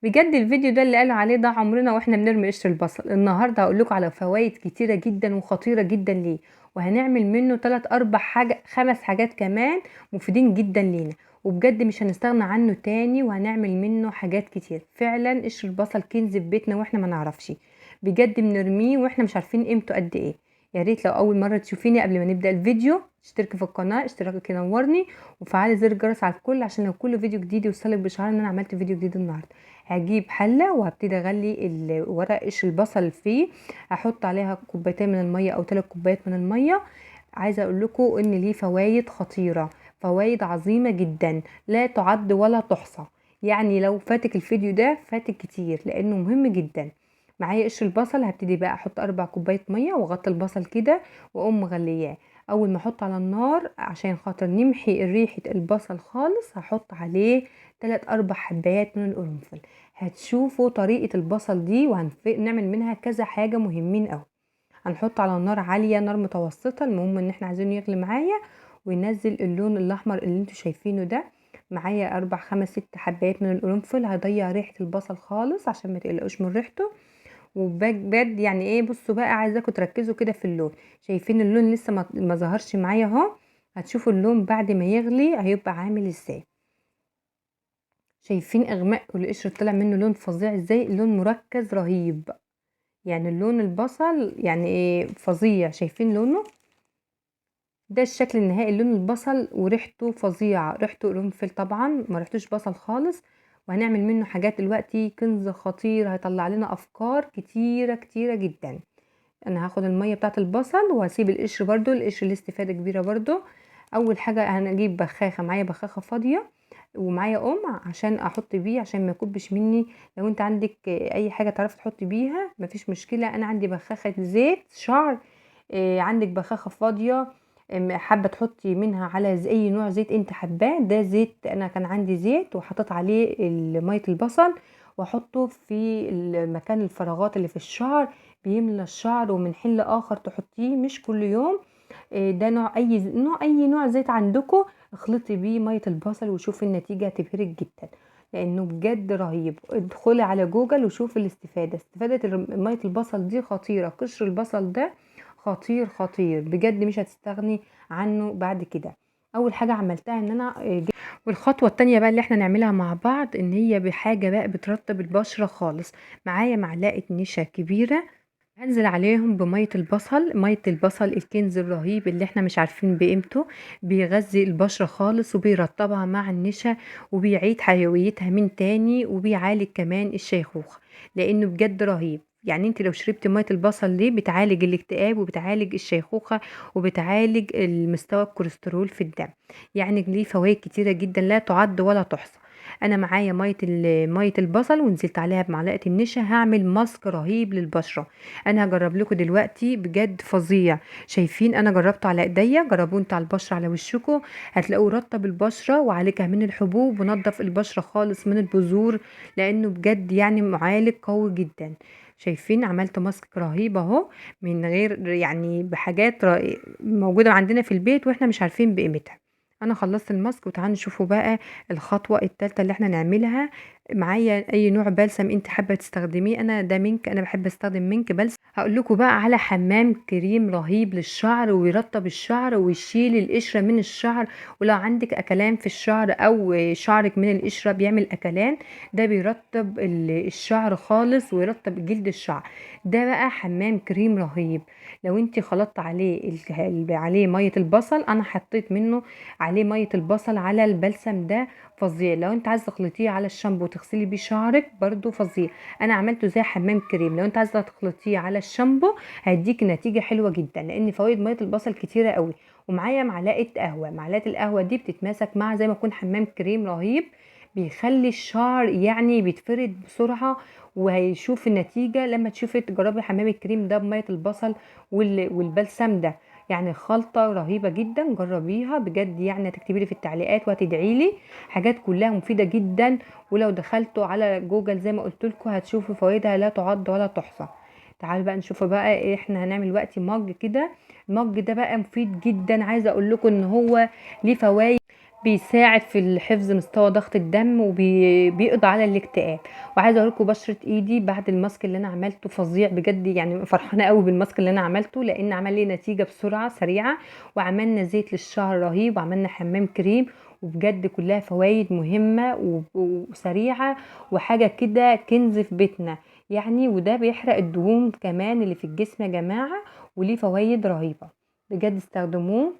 بجد الفيديو ده اللي قالوا عليه ده عمرنا واحنا بنرمي قشر البصل. النهارده هقول لكم على فوائد كتيرة جدا وخطيرة جدا ليه، وهنعمل منه 3 4 حاجة 5 حاجات كمان مفيدين جدا لينا، وبجد مش هنستغنى عنه تاني، وهنعمل منه حاجات كتير. فعلا قشر البصل كنز في بيتنا واحنا ما نعرفش، بجد بنرميه واحنا مش عارفين قيمته قد ايه. يا ريت لو اول مرة تشوفيني قبل ما نبدا الفيديو اشتركي في القناة، اشتراكك ينورني، وفعلي زر الجرس على الكل عشان لو كل فيديو جديد يوصلك باشعار ان انا عملت فيديو جديد النهارده. هجيب حله وهبتدي اغلي ورق قشر البصل فيه، هحط عليها كوبايتين من المية او 3 كوبايات من المية. عايزه اقول لكم ان ليه فوايد خطيرة، فوايد عظيمة جدا لا تعد ولا تحصى. يعني لو فاتك الفيديو ده فاتك كتير لانه مهم جدا. معايا قشر البصل، هبتدي بقى احط 4 كوبايات مية واغطي البصل كده واقوم مغلياه. اول ما احطه على النار عشان خاطر نمحي ريحه البصل خالص، هحط عليه 3 4 حبايات من القرنفل. هتشوفوا طريقه البصل دي وهنعمل منها كذا حاجة مهمين قوي. هنحط على النار عالية، نار متوسطه، المهم ان احنا عايزينه يغلي معايا وينزل اللون الاحمر اللي انتوا شايفينه ده. معايا 4 5 6 حبايات من القرنفل، هضيع ريحه البصل خالص عشان ما تقلقوش من ريحته. وبجد يعني ايه، بصوا بقى عايزاكم تركزوا كده في اللون. شايفين اللون لسه ما ظهرش معايا اهو، هتشوفوا اللون بعد ما يغلي هيبقى عامل ازاي. شايفين اغماء والقشر طلع منه لون فظيع ازاي، لون مركز رهيب، يعني اللون البصل يعني ايه فظيع. شايفين لونه ده الشكل النهائي، لون البصل وريحته فظيعة، ريحته قرنفل طبعا، ما ريحتوش بصل خالص. وهنعمل منه حاجات دلوقتي، كنز خطير هيطلع لنا افكار كتيرة كتيرة جدا. انا هاخد المية بتاعه البصل وهسيب القشر برده، القشر ليه استفاده كبيرة برده. اول حاجة هنجيب بخاخه، معايا بخاخه فاضية ومعايا قمع عشان احط بيه عشان ما يكبش مني. لو انت عندك اي حاجة تعرفي تحطي بيها مفيش مشكلة. انا عندي بخاخه زيت شعر، عندك بخاخه فاضية حابة تحطي منها على اي نوع زيت انت حباه. ده زيت، انا كان عندي زيت وحطيت عليه مية البصل، واحطه في مكان الفراغات اللي في الشعر، بيملى الشعر. ومن حين لاخر تحطيه، مش كل يوم. ده نوع اي نوع زيت عندكم اخلطي بيه مية البصل وشوفي النتيجة، هتبهرك جدا لانه بجد رهيب. ادخلي على جوجل وشوفي الاستفادة، استفاده مية البصل دي خطيرة. قشر البصل ده خطير خطير بجد، مش هتستغني عنه بعد كده. اول حاجة عملتها ان انا، والخطوة التانية بقى اللي احنا نعملها مع بعض، ان هي بحاجة بقى بترطب البشرة خالص. معايا معلقه نشا كبيرة، هنزل عليهم بميه البصل. مية البصل الكنز الرهيب اللي احنا مش عارفين بقيمته، بيغذي البشرة خالص وبيرطبها مع النشا وبيعيد حيويتها من تاني، وبيعالج كمان الشيخوخة لانه بجد رهيب. يعني انت لو شربتي مية البصل دي بتعالج الاكتئاب وبتعالج الشيخوخة وبتعالج المستوى الكوليسترول في الدم، يعني ليه فوائد كتيرة جدا لا تعد ولا تحصى. انا معايا مية البصل ونزلت عليها بمعلقه النشا، هعمل ماسك رهيب للبشره. انا هجرب لكم دلوقتي بجد فظيع. شايفين انا جربته على ايديا، جربوه انتوا على البشرة على وشكم، هتلاقوه رطب البشرة وعالجها من الحبوب ونظف البشرة خالص من البذور، لانه بجد يعني معالج قوي جدا. شايفين عملت ماسك رهيب اهو، من غير يعني بحاجات موجودة عندنا في البيت واحنا مش عارفين بقيمتها. انا خلصت الماسك، وتعالوا نشوفوا بقى الخطوة الثالثة اللي احنا نعملها. معايا اي نوع بلسم انت حابة تستخدميه، انا ده مينك، انا بحب استخدم مينك بلسم. هقول لكم بقى على حمام كريم رهيب للشعر، ويرطب الشعر ويشيل القشرة من الشعر. ولو عندك اكلان في الشعر او شعرك من القشرة بيعمل اكلان، ده بيرطب الشعر خالص ويرطب جلد الشعر. ده بقى حمام كريم رهيب. لو انت خلطت عليه مية البصل، انا حطيت منه عليه مية البصل على البلسم ده فظيع. لو انت عايزه تخلطيه على الشامبو وتغسلي بيه شعرك برده فظيع. انا عملته زي حمام كريم، لو انت عايزه تخلطيه على الشامبو هيديك نتيجة حلوة جدا، لان فوائد مية البصل كتيرة قوي. ومعايا معلقه قهوة، معلقه القهوة دي بتتماسك مع زي ما يكون حمام كريم رهيب، بيخلي الشعر يعني بيتفرد بسرعة، وهيشوف النتيجة لما تشوفي تجربي حمام الكريم ده بميه البصل والبلسم ده. يعني خلطة رهيبة جدا، جربيها بجد، يعني هتكتبي لي في التعليقات وهتدعي لي. حاجات كلها مفيدة جدا، ولو دخلتوا على جوجل زي ما قلت لكم هتشوفوا فوائدها لا تعد ولا تحصى. تعالوا بقى نشوف بقى ايه احنا هنعمل دلوقتي. مج كده، المج ده بقى مفيد جدا، عايزه اقول لكم ان هو ليه فوائد. بيساعد في حفظ مستوى ضغط الدم وبيقضي على الاكتئاب. وعايزه اقول لكم بشره ايدي بعد الماسك اللي انا عملته فظيع بجد، يعني فرحانة قوي بالماسك اللي انا عملته لان عمل لي نتيجة بسرعة سريعة. وعملنا زيت للشعر رهيب، وعملنا حمام كريم، وبجد كلها فوائد مهمة وسريعة وحاجه كده كنز في بيتنا يعني. وده بيحرق الدهون كمان اللي في الجسم يا جماعة، وليه فوائد رهيبة بجد، استخدموه.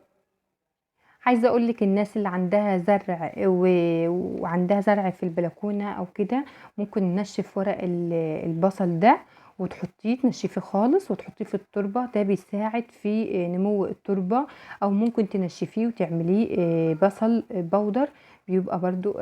عايزه اقول لك الناس اللي عندها زرع وعندها زرع في البلكونه او كده، ممكن ننشف ورق البصل ده وتحطيه، تنشفيه خالص وتحطيه في التربة، ده بيساعد في نمو التربة. او ممكن تنشفيه وتعمليه بصل بودر، بيبقى برضو.